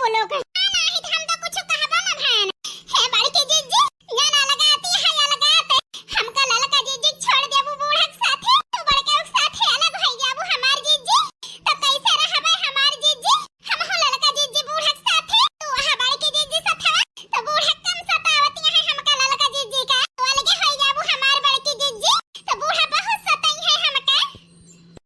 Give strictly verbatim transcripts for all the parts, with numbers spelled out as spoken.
बोलो के। ना, नाही त हम तो कुछ कहबो ना भयन। हे बड़की जिज्जी, जान अलगाती है अलगाते। हमका ललका जिज्जी छोड़ देबू बूढ़ा के साथे, तू बड़के के साथे अलग होई जाबू हमार जिज्जी। तो कैसे रहबे हमार जिज्जी? हम हो ललका जिज्जी बूढ़ा के साथे, तू वहाँ बड़की जिज्जी साथे, तो बूढ़ा कम सतावती है हमका ललका जिज्जी का। तू अलगे होई जाबू हमार बड़की जिज्जी, तो बूढ़ा बहुत सताई है हमका।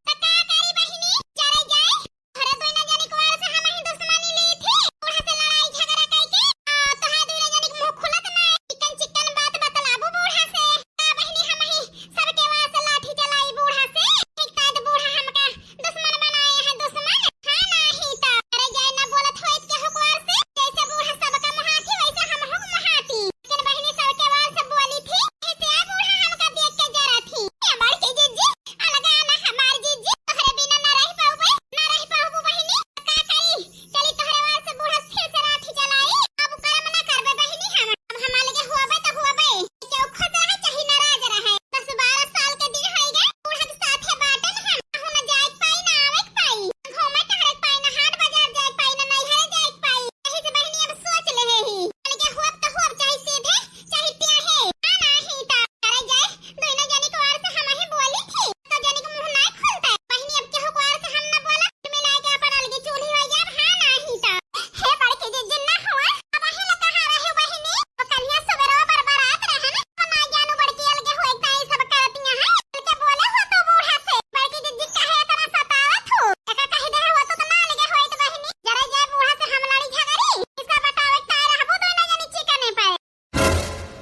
तो का करी बहिनी, चले जाए? अरे दुइना जनी कुआर से हम ही दुश्मनी ली थी, बूढ़ा से लड़ाई झगड़ा कई के, आ, तोहार दुइना जनी के मुंह खुलत ना, चिकन चिकन बात बतलाबू बूढ़ा से। का बहिनी हम ही सबके वार से लाठी चलाई बूढ़ा से, एक ताद बूढ़ा हमका दुश्मन बनाए हैं दुश्मन, हाँ नाही तो। अरे जाए ना बोलत होइत केहू कुआर से, जैसे बूढ़ा सबका मुहाती वैसे हम हो मुहाती। लेकिन बहिनी सबके वार से बोली थी, ऐसे आ बूढ़ा हमका देख के जरा थी। ए बड़की जिज्जी, अलगा ना हमार जिज्जी, तोहरे बिना ना रह पाउबे, ना रह पाउबू बहिनी। का करी? चली तोहरे वार से बूढ़ा फिर से लाठी चलाई। अब करम ना करबे बहिनी हम। अब हम अलगे होबे तो होबे। केहू खुश रहे चाहे नाराज रहे। दस बारह साल के दिन होई गए, बूढ़ा के साथे बाटन हम। कहूँ ना जाए के पाई, ना आवे के पाई। घूमे टहरे के पाई, ना हाट बाजार जाए के पाई, ना नैहरे जाए के पाई। यही से बहिनी अब सोच लेहे ही। अलगे होब तो होब, चाहे सीधे, चाहे टेढ़े। हाँ नाही तो। अरे जाए, दुइनो जनी के वार से हम ही बोली थी, तो जनी के मुंह नाय खुलता। बहिनी, अब केहू के वार से हम ना बोलब, मिलाए के अपन अलगे चूल्ही हो जाब, हाँ नाही तो। हे बड़की जिज्जी ना हुआ, अब अही ना कहाँ रहे बहिनी, तो कलिया सुबेरवा बरबरात रहन, तो ना जानू बड़की अलगे हो एक दाई सब करतिया है, अलगे बोले हो तो बूढ़ा से, बड़की जिज्जी काहे इतना सतावत हो, एका कही दे हो तो, तो ना अलगे होइत बहिनी, जरा जाए बूढ़ा से हम लड़ी झगड़ी, इसका बतावे ताय रहबो दुइनो जनी चिकने पे।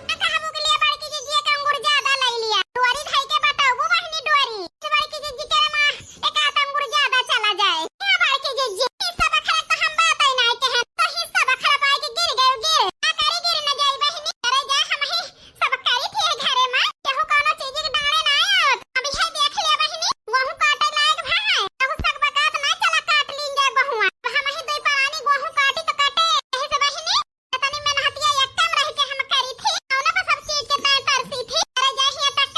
ना कहबू के लिए बड़की जिज्जी एक अंगूर ज्यादा ले लिया। डोरी धई के बताबू बहिनी डोरी। बड़की जिज्जी के माँ एक आध अंगूर ज्यादा चला जाए। ए बड़की जिज्जी, ई सब अखरक तो हम बात ही ना कहे। तो ही सब अखरक आए के गिर गए गिर। का करी गिर न जाई बहिनी। अरे जा हम ही सब करी थी घरे में। केहू कोनो चीज के डाले ना आवत। अब यह देख लिया बहिनी। वहू काटे लायक भा है। कहू सक बकात ना चला काट लीन जाए बहुआ। हम ही दुई परानी वहू काटी तो काटे। यही से बहिनी तनी मेहनतिया एक काम रह के हम करी थी, कौनो पर सब चीज के ताय तरसी थी। अरे जाहिया तक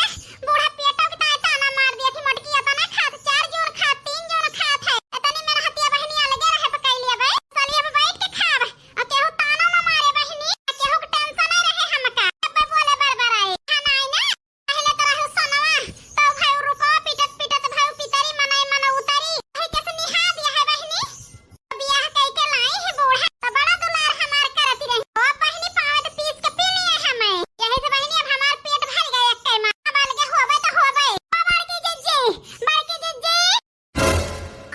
बूढ़ा पेटो के ताय ताना मार दिया थी, मोटकी इतना खात, चार जोन खात, तीन जोन खात है। इतनी मेहनतिया बहिनी अलगे रहे पकैली अब, साली अब बैठ के खाब। और केहू ताना ना मारे बहिनी, और केहू के tension नहीं रहे हमका। अब बोले बरबराए, खाना आई ना, पहिले तो रहू सोनवा, तो भाई रुपवा पीटत पीटत भाई पितरी मनई मन उतरी। भाई कैसे निहा दिया है बहिनी? बियाह कई के लाई है बूढ़ा, तो बड़ा दुलार हमार करती रही। ओ बहिनी पावत पीस के पी लिए हमें। यही से बहिनी अब हमार पेट भर गए एक कैमा। अब अलगे होबे तो होबे। ओ बड़की जिज्जी, बड़की जिज्जी।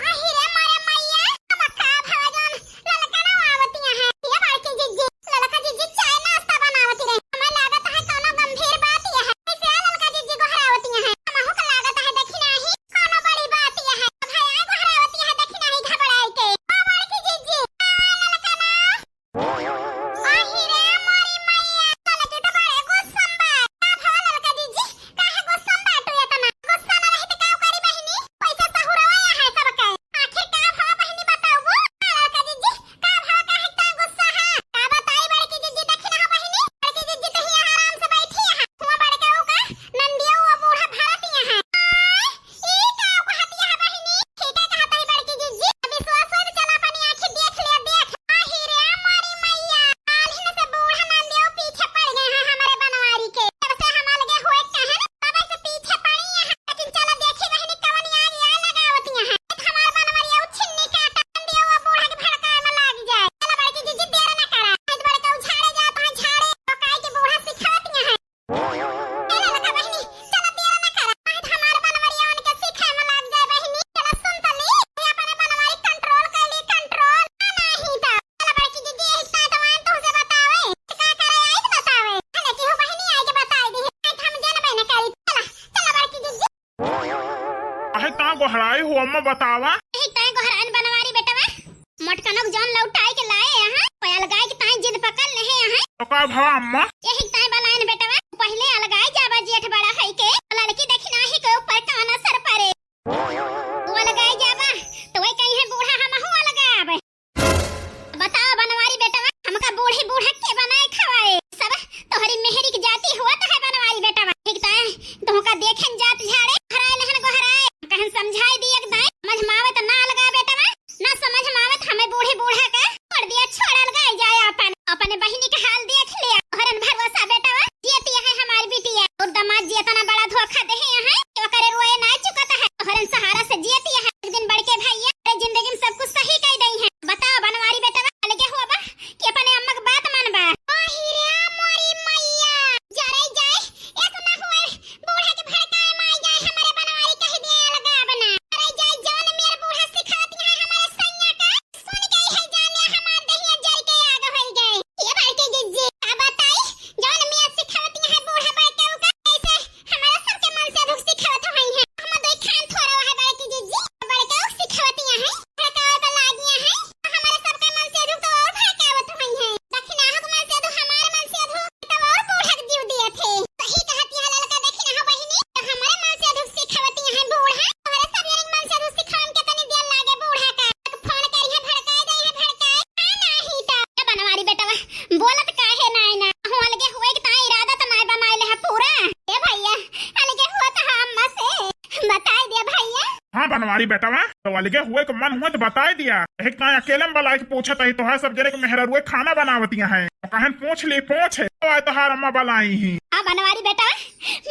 आही रे मारे मैया, अब का भवा जौन ललका ना आवतिया है। ये बड़की जिज्जी, ललका जिज्जी चाय नाश्ता बनावती रही। हमें लागत है कौनो गंभीर बात यह है। कैसे आ ललका जिज्जी गोहरावतिया है? हमहू के लागत है देखी नाही कौनो बड़ी बात यह है। अब है आ गोहरावती है देखी नाही घबराई के। ओ बड़की जिज्जी, आ ललका ना। आही रे मोरी मैया, ललकी तो बड़े गुस्सा में बा। का भवा ललका जिज्जी? काहे गुस्सा में बाटू एतना? गुस्सा ना रही त का करी बहिनी? पैसा सहुरवा है सबके। आखिर का भवा बहिनी बताऊ? ललका जिज्जी, का भवा काहे इतना गुस्सा है? का बताई बड़की जिज्जी, देखी ना बहिनी, बड़की जिज्जी तो हियाँ आराम से बैठी है। हुआ बड़का का नंदिया हुआ बूढ़ा भरत यहाँ है। ई का कहत यह बहिनी? ठीके कहत है बड़की जिज्जी। विश्वास होई तो चला अपनी आँखी देख ले, देख। आही रे मोरी मैया, काल्हिन से बूढ़ा नंदियो पीछे पड़ गए हैं हमारे बनवारी के। जब से हम अलगे हुए कहे न, तब से पीछे पड़ी हैं। लेकिन चला देखी बहिनी कवन आग आग लगावती हैं। हमार बनवारी छिन्नी काटा, नंदियो वो बूढ़ा के भड़काए में लाग जाए। चला बड़की जिज्जी देर न करा। आज बड़का झाड़े जात हैं, झाड़े। पकाई के बूढ़ा सिखावती हैं। ए ललका बहिनी, चला देर ना करा, नहीं तो हमार बनवरिया उनके सीखे में लाग जाए बहिनी। चला सुन तो ली, ये अपने बनवारी control कर ली, control। आ नहीं तो, चला बड़की दीदी, यही साथ वान तुझे बतावे, का करे आई तो बतावे। अरे की हो बहिनी, आई के बताई दी, नहीं तो हम जानबे ना करी। चला, चला बड़की दीदी। काहे ता गोहराई हो अम्मा बतावा? यही ताई गोहराइन बनवारी बेटवा। मोटकनोक जौन लौटाई के लाए यहाँ, कोई अलगाई के ताई जिद पकड़ लेहे यहाँ। तो का भवा अम्मा? यही ताई बलाइन बेटवा, पहिले अलगाई जाबा जेठ बड़ा है के, ललकी देखी नाही के ऊपर काना सर परे। वो अलगाई जाबा, तो वही कहीं है बूढ़ा हमहू अलगाब। बताओ बनवारी बेटवा, हमका बूढ़ी बूढ़ा के बनाए खवाए? सब तोहरी मेहरी के जाति हुआ तो है बनवारी बेटवा। ठीक ताई, तुमका देखेन जात झाड़े, हराए लहन गोहराए, कहन समझाई दी एक दाई, समझ मावत ना अलगा बेटवा। ना समझ में आवत हमें बूढ़े बूढ़ा का छोड़ दिया, बनवारी बेटवा, तो अलगे हुए के मन हुए तो बताई दिया। एक तो अकेले में बलाइ के पूछत ही, तोहार सब जने के मेहररुए खाना बनावतिया हैं। तो कहन पूछ ली, पूछ है, तो आए तोहार अम्मा बलाई ही। हाँ बनवारी बेटवा,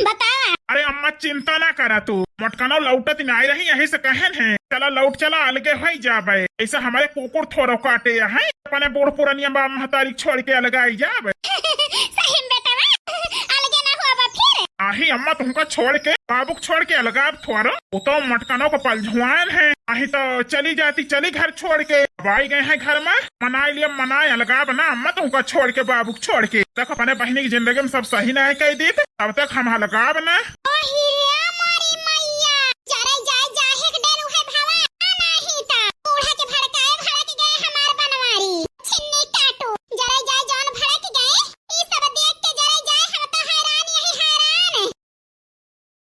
बतावा। अरे अम्मा चिंता ना करा तू, मोटकनो लौटत नाई रही, यही से कहन है, चला लौट चला, अलगे होई जाबे। ऐसा हमारे कुकुर थोरो काटे हैं, अपने बूढ़ पुरनिया बाप महतारी छोड़ के अलगाई जाबे। सही में बेटवा, अलगे ना होबा फिर। आही अम्मा तुमका छोड़ के, बाबू के छोड़ के अलगाब थोरो, वो तो मोटकनो का पलझुआन है। आही तो चली जाती, चली घर छोड़ के। अब आई गए हैं घर में, मनाई लिया, मनाए, अलगाब ना अम्मा तुमका छोड़ के, बाबू के छोड़ के। देख अपने बहिनी की जिंदगी में सब सही ना है कह दी, तब तक हम अलगाब ना।